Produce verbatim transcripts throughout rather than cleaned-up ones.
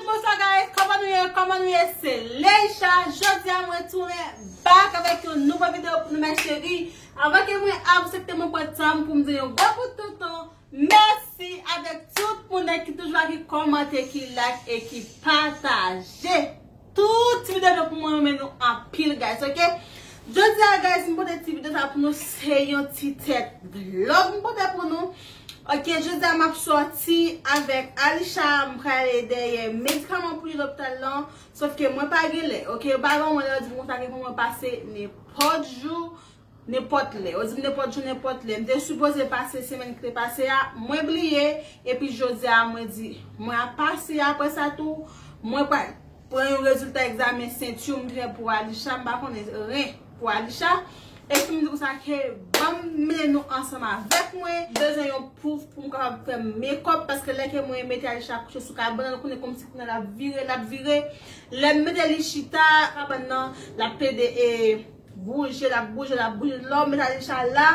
Bonswa guys, kòman nou ye? Kòman nou ye? Se Leisha. Jodi a mwen tounen back avèk yon nouvo videyo pou nou, mè cheri. Anvan ke mwen aksepte, mwen pran tan pou m di yon gwo bout tonton mèsi avèk tout moun ki toujou la, ki kòmante, ki like e ki pataje. Tout ti videyo pou mwen, renmen nou anpil, guys, ok? Jodi a, guys, m pote ti videyo sa pou nou, se yon ti tèt vlog m pote pou nou. Ok, jodi a m ap sòti avèk Alisha, m prale dèyè medikaman pou li lopital lan. Sòf ke mwen pa gen lè, ok? Yo pa ban mwen lè, yo di m konsa ke pou mwen pase nenpòt jou, nenpòt lè. Yo di m nenpòt jou, nenpòt lè. M te sipoze pase semèn ki te pase a, mwen bliye, epi jodi a mwen di mwen ap pase apre sa tou, mwen pral pran yon rezilta egzamen senti m te fè pou Alisha, m pa konnen ren pou Alisha. Epi m di konsa ke ban m mennen nou ansanm avèk mwen. Bezwen yon pouf pou m kapab fè makeup, paske lè ke mwen mete Alisha kouche sou kabann nan, nou konnen kòmsi kounye a l ap vire, l ap vire. Lè m mete li chita, kabann nan, l ap plede, e, bouje, l ap bouje, l ap bouje. Lè w mete Alisha la,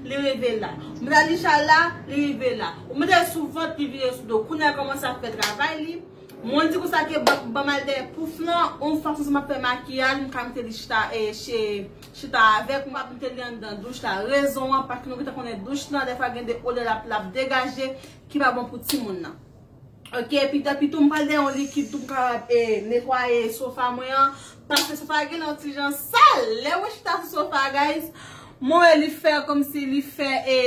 li rive la. Ou mete Alisha la, li rive la. Ou mete l sou vant, li vire sou do. Kounye a l kòmanse ap fè travay li. Mwen di konsa ke ban, ban m al dèyè pouf lan, yon fason si m ap fè makiyaj, m ka mete li chita, e, che-, chita avèk, m ap mete li anndan douch la. Rezon an, paske nou gentan konnen douch lan, dèfwa gen de odè l ap, l ap degaje, ki pa bon pou timoun nan. Ok, epi tanpri tou, m pral dèyè yon likid tou pou m kapab, e, netwaye sofa mwen an. Paske sofa a gen yon ti jan sal. Lè mwen chita sou sofa, guys, mwen wè li fè kòmsi li fè, e,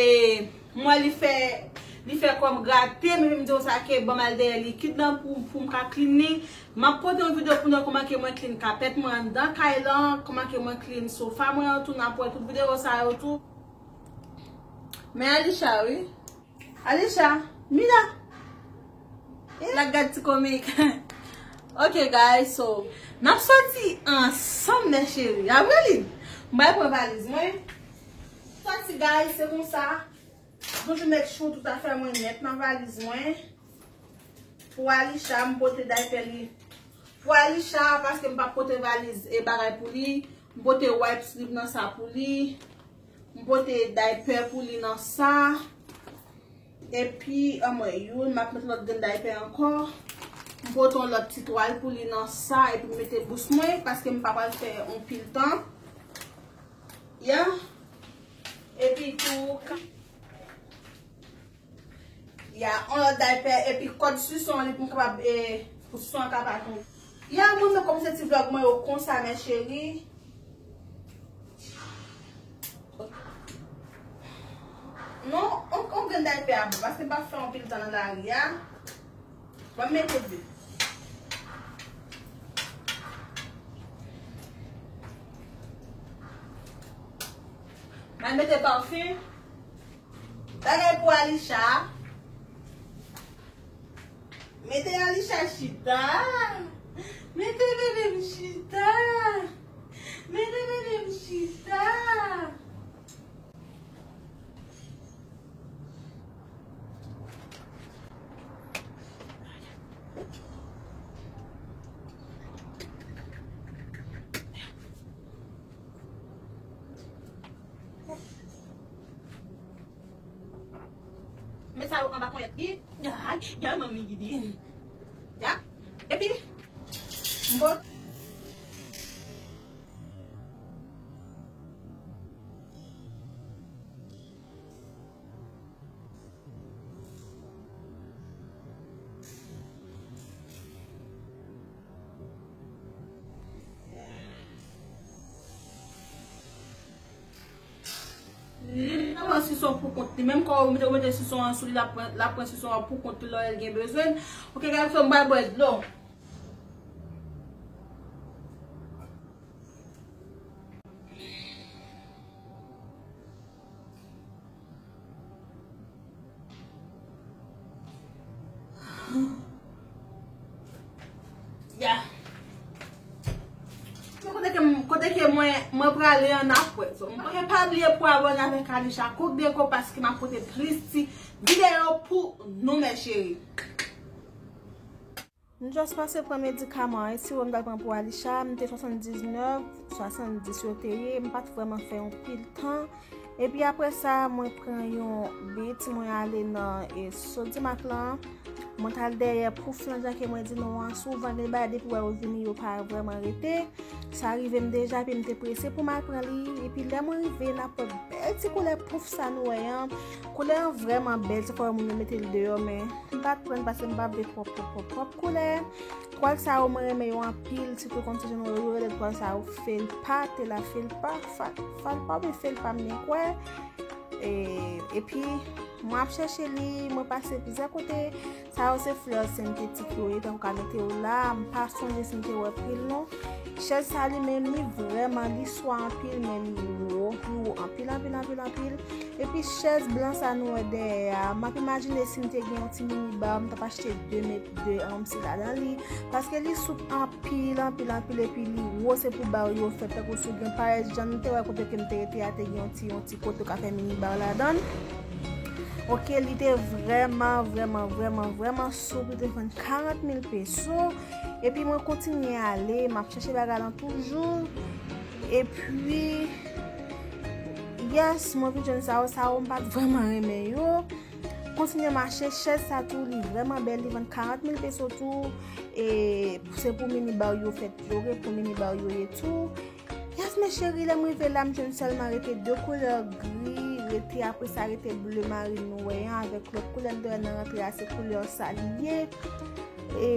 mwen wè li fè, li fè kò m grate, men m di w sa ke ban m al dèyè likid lan pou, pou m ka clean li. M ap pote yon videyo pou nou kòman ke mwen clean kapèt mwen anndan kay lan, kòman ke mwen clean sofa mwen an tou, n ap wè tout videyo sa yo tou. Men Alisha, wi. Alisha, Mina. Eh, la gad ti komik. Ok, guys, so, n ap sòti ansanm, mè cheri. Apre li, m bay pran valiz mwen. Sòti, guys, se konsa. Toujou make sure tout afè mwen nèt nan valiz mwen. Pou Alisha, m pote daypè li. Pou Alisha, paske m pa pote valiz e bagay pou li. M pote wipes li nan sa pou li. M pote daypè pou li nan sa. Epi, anmwey, youn, m ap met lòt grenn daypè ankò. M pote yon lòt ti twal pou li nan sa, epi m mete bous mwen, paske m pa pral fè yon pil tan. Ya. Epi tou, ka-, ya, yon lòt daypè, epi kòd sison an, li pou m kapab, e, pou sison an ka pa tonbe. Ya, mwen menm kòm se ti vlog mwen yo konsa, mè cheri. Non, on, on grenn daypè a bon, paske m pa fè anpil tan nan lari a. Ban m mete de. Ban m mete pafen. Bagay pou Alisha. Mete Alisha chita. Mete bebe m chita. Mete bebe m chita. Met sa yo anba ponyèt li. Ya, ya, manmi Gidi. Ya. Epi, m pot. Li ap pran sison pou kont li. Menm kò ou mete, ou mete sison an sou li, l ap pran, l ap pran sison an pou kont li lè l gen bezwen l. Ok, guys, so m pral bwè dlo. Ya. Kote ke m, kote ke mwen, mwen prale an apre. So, mwen pa bliye pou abòne avèk Alisha Cook Déco paske m ap pote plis ti videyo pou nou, mè cheri. M just pase pran medikaman an, e siwo m t al pran pou Alisha, m te swasanndiznèf, swasanndis yo te ye, m pa t vrèman fè yon pil tan. Epi apre sa, mwen pran yon Beats, mwen ale nan e Sodimac lan. Mwen t al dèyè pouf lan, jan ke mwen di nou an, souvan gen bagay depi w wè yo vini, yo pa vrèman rete. Sa rive m deja, epi m te prese pou m al pran li. Epi lè mwen rive, n ap wè bèl ti koulè pouf sa nou wè an. Koulè an vrèman bèl, se fò moun yo mete l deyò, men m pa t pran l paske m pa vle twòp, twòp, twòp, twòp koulè. Twal sa yo, mwen renmen yo anpil, sitou konn ti jan yo, yo rele twal sa yo felpa, tela felpa, fa-, falpa oubyen felpa, m byen kwè. E, epi, mwen ap chèche li, mwen pase plizyè kote. Sa yo se flè sentetik yo ye, tankou ka mete yo la, m pa sonje si m te wè pri l non. Chèz sa li menm, li vrèman, li swa anpil, men li wo, li wo anpil, anpil, anpil, anpil. Epi chèz blan sa nou wè dèyè a, m ap imajine si m te gen yon ti mini bar, m t ap achte de met de, um, si ladan li. Paske li soup anpil, anpil, anpil, epi li wo, se pou bar yo fèt, tankou si w gen parèt, jan nou te wè kote ke m te rete a, te gen yon ti, yon ti kote w ka fè mini bar ladan l. Ok, li te vrèman, vrèman, vrèman, vrèman soup, li te vann karant mil peso. Epi mwen kontinye ale, m ap chèche bagay lan toujou. Epi, yes, mwen vin jwenn sa yo, sa yo m pa t vrèman renmen yo. Kontinye mache, chèz sa tou, li vrèman bèl, li vann karant mil peso tou. E se pou mini bar yo fèt yo, ok, pou mini bar yo ye tou. Yes, mes chéries, lè m rive la, m jwenn sèlman rete de koulè gri, rete apre sa, rete ble marin nou wè an, avèk lòt koulè m te wè nan rantre a, se koulè sa li ye. E,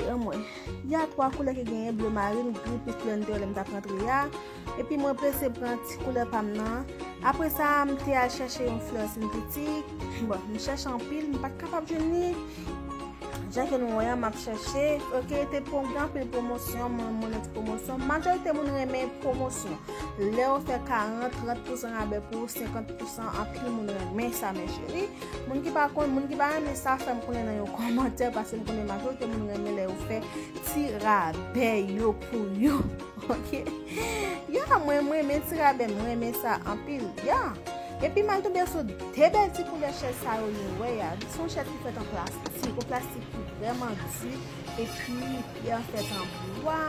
anmwey, y a twa koulè ki genyen, ble marin, gri, plis koulè m te wè lè m t ap rantre a. Epi mwen prese pran ti koulè pa m nan. Apre sa, m te al chèche yon flè sentetik. Bon, m chèche anpil, m pa t kapab jwenn li. Jan ke nou wè an, m ap chèche. Ok, te pwom-, gen anpil pwomosyon, mwen, mwen nan ti pwomosyon. Majorite moun renmen pwomosyon. Lè yo fè karant, trant pousan rabè pou ou, senkant pousan, anpil moun renmen sa, mes chéries. Moun ki pa konn, moun ki pa renmen sa, fè m konnen nan yon kòmantè, paske m konnen majorite moun renmen lè yo fè ti rabè yo pou yo. Ok? Ya, mwen, mwen renmen ti rabè, mwen renmen sa anpil. Ya. Epi m al tonbe sou de bèl ti koulè chèz sa yo nou wè a. Se yon chèz ki fèt an plastik, yon plastik ki vrèman di, epi li an fèt an bwa.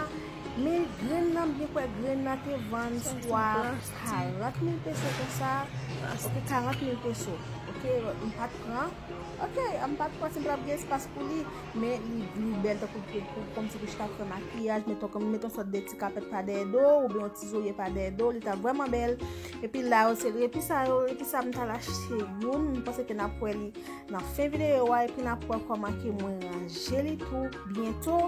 Men grenn nan, m byen kwè grenn nan te vann swa karant mil peso konsa. Ok, karant mil peso. Ok, m pa t pran. Ok, m pa t pran si m t ap gen espas pou li. Men li, li bèl tankou pou, pou, kòmsi pou chita fè makiyaj, meton, kòm, meton sòt de ti kapèt pa dèyè do, oubyen yon ti zorye pa dèyè do, li ta vrèman bèl. Epi la yo se epi sa yo, epi sa m t al achte youn, m panse ke n ap wè li nan fen videyo a, epi n ap wè kòman ke mwen ranje li tou byento.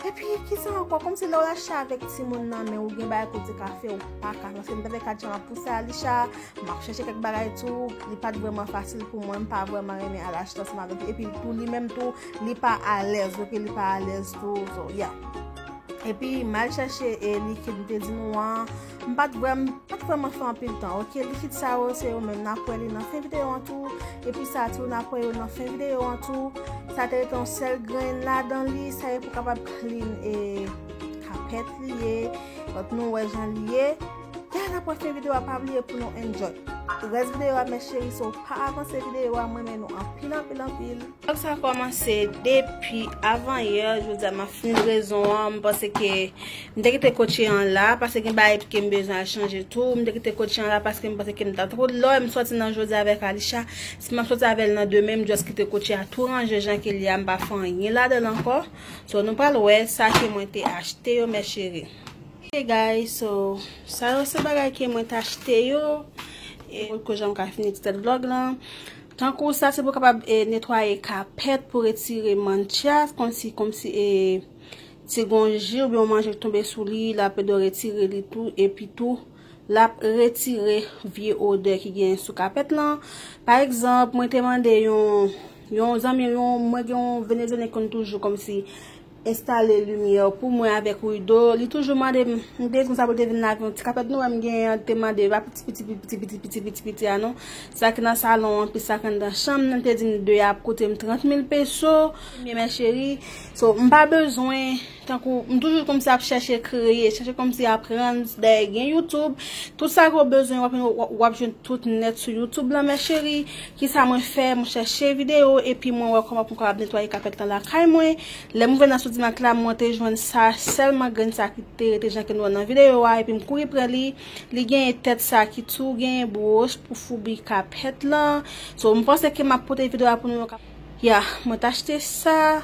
Epi, kisa ankò? Kòmsi lè w achte avèk timoun nan men, ou gen bagay kote kafe, ou pa ka. Paske m tande kat jan ap pouse Alisha, m ap chèche kèk bagay tou. Li pa t vrèman fasil pou mwen, m pa vrèman renmen al achte ansanm avèk li. Epi tou, li menm tou, li pa alèz, ok, li pa alèz tou, so, yeah. Epi, m al chèche e likid m te di nou an, m pa t vrèm-, pa t vrèman fè anpil tan, ok? Likid sa yo, se yo menm, n ap wè li nan fen videyo an tou. Epi sa tou, n ap wè yo nan fen videyo an tou. Sa te rete yon sèl grenn ladan li, sa e pou kapab clean e kapèt li ye. Donk, nou wè jan li ye. Ya, n ap wè fen videyo a, pa bliye pou nou enjoy. Rès videyo a, mes chéries, so pa avanse videyo a, mwen renmen nou anpil, anpil, anpil. Vlòg sa kòmanse depi avan yè, jodi a m ap fin rezon an, m panse ke m te kite kotye an la, paske gen bagay ke m bezwen al chanje tou, m te kite kotye an la, paske m panse ke m ta twò lò, m sòti nan jodi avèk Alisha, si m ap sòti avè l nan demen, m just kite kotye a tou ranje jan ke l ye a, m pa fè anyen ladan l ankò, so nou pral wè sa ke mwen te achte yo, mes chéries. Ok guys, so, sa yo se bagay ke mwen t achte yo, e potko jan m ka fini ti tèt vlòg lan. Tankou sa, se pou kapab, e, netwaye kapèt, pou retire mantya, kòmsi, kòmsi, e, ti gon ji oubyen yon manje ki tonbe sou li, l ap ede w retire li tou, epi tou, l ap retire vye odè ki genyen sou kapèt lan. Pa egzanp, mwen te mande yon, yon zanmi, yon, mwen gen yon Venezyelyen ki konn toujou kòmsi enstale limyè pou mwen avèk rido. Li toujou mande m, m te di konsa pou l te vin lave yon ti kapèt nou wè m genyen an, li te mande pa piti, piti, piti, piti, piti, piti, piti a non. Sa ki nan salon an, plis sa ki anndan chanm nan, li te di m de a ap koute m trant mil peso. Ebyen, mes chéries, so, m pa bezwen Tankou, m toujou kòmsi ap chèche kreye, chèche kòmsi aprann, dèyè gen YouTube. Tout sa ke w bezwen, w ap, w ap, w ap jwenn tout nèt sou YouTube lan, mè cheri. Kisa mwen fè? Mwen chèche videyo, epi mwen wè kòman pou m kapab netwaye kapèt lan lakay mwen. Lè m vin nan Sodimac la, mwen te jwenn sa, sèlman grenn sa ki te rete jan ke nou wè nan videyo a, epi m kouri pran li. Li genyen tèt sa ki tou genyen bwos pou foubi kapèt lan. So, m panse ke m ap pote videyo a pou nou. Ya, mwen t achte sa.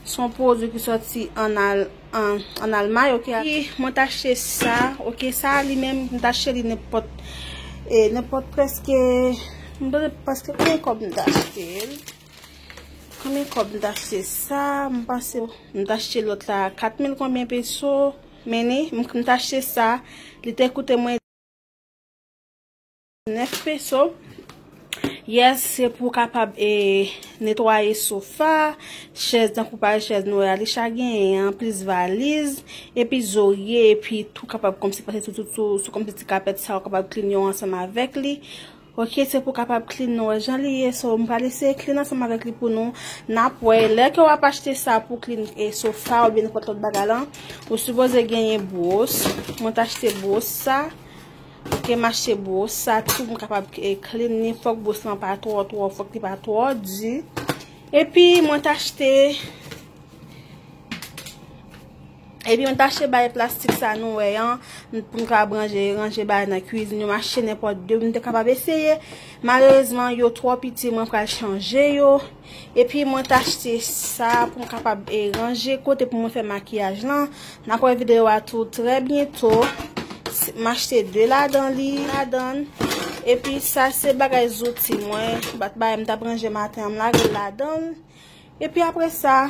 Se yon pwodui ki sòti ann Al-, ann, ann Almay, oke. Epi mwen t achte sa, oke, sa li menm, m t achte li nenpòt, e, nenpòt prèske, m panse prèske konbyen kòb m t achte l? Konbyen kòb m t achte sa? M panse m t achte lòt la kat mil konbyen peso, men ni, m, m t achte sa, li te koute mwen nèf peso. Yes, se pou w kapab, e, netwaye sofa, chèz, tankou parèy chèz nou wè a, li chak genyen an, plis valiz, epi zorye, epi tou kapab kòmsi pase sou, sou, sou, sou kòmsi ti kapèt sa, ou kapab clean yo ansanm avèk li. Oke, se pou w kapab clean nou wè jan li ye, so, m pral eseye clean ansanm avèk li pou nou, n ap wè. Lè ke w ap achte sa pou clean, e, sofa oubyen nenpòt lòt bagay lan, ou sipoze genyen bwos. Mwen t achte bwos sa. Ke m achte bwos sa tou pou m kapab, e, clean li. Fòk bwos lan pa twò, twò, fòk li pa twò di. Epi mwen t achte, epi mwen t achte bagay plastik sa nou wè an, pou m kapab ranje, ranje bagay nan kwizin yo. M achte nenpòt de, m te kapab eseye. Malerezman, yo twò piti, mwen pral chanje yo. Epi mwen t achte sa pou m kapab, e, ranje kote pou mwen fè makiyaj lan. N ap wè videyo a tou trè byento. S-, m achte de ladan li, ladan. Epi sa se bagay zouti mwen. Bat bagay m t ap ranje maten an, m lage l ladan. Epi apre sa,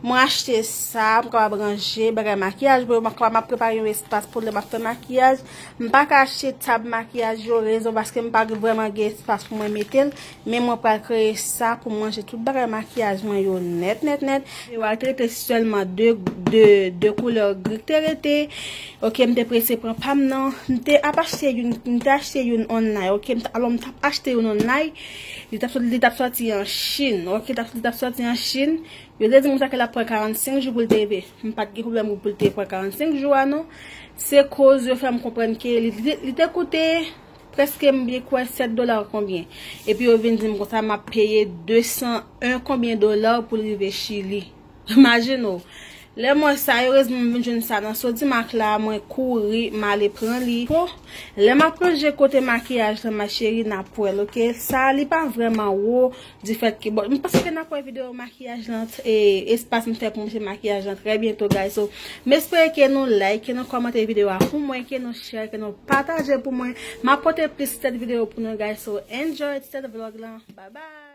mwen achte sa pou m kapab ranje bagay makiyaj mwen. M ap, m ap prepare yon espas pou lè m ap fè makiyaj. M pa ka achte tab makiyaj yo, rezon paske m pa vrèman gen espas pou mwen mete l. Men mwen pral kreye sa pou m ranje tout bagay makiyaj mwen yo nèt, nèt, nèt. Yo a te rete sèlman de, de, de koulè gri k te rete. Oke, m te prese pran pa m nan. M te ap achte youn, m te achte youn online, oke. M t-, alò, m t ap achte youn online. Li t ap sòti, li t ap sòti an Chin, oke. Li t ap, li t ap sòti an Chin. Yo te di m sa ke l ap pran karannsenk jou pou l te rive. M pa t gen pwoblèm pou l te pran karannsenk jou a, non. Se koz yo fè m konprann ke li, li, li te koute prèske m byen kwè sèt dola konbyen. Epi yo vin di m konsa m ap peye de san en konbyen dola pou l rive Chili. Imajine w. Lè m wè sa, erezman m vin jwenn sa nan Sodimac la, mwen kouri, m ale pran li. Po, lè m ap ranje kote makiyaj lan, ma chérie, n ap wè l, oke? Sa, li pa vrèman wo, difèt ke, bon, m panse ke n ap wè videyo makiyaj lan, e, espas m fè pou m fè makiyaj lan trè byento, guys. So, m espere ke nou like, ke nou kòmante videyo a pou mwen, ke nou share, ke nou pataje pou mwen. M ap pote plis tèt videyo pou nou, guys. So, enjoy tèt vlog lan. Bye bye!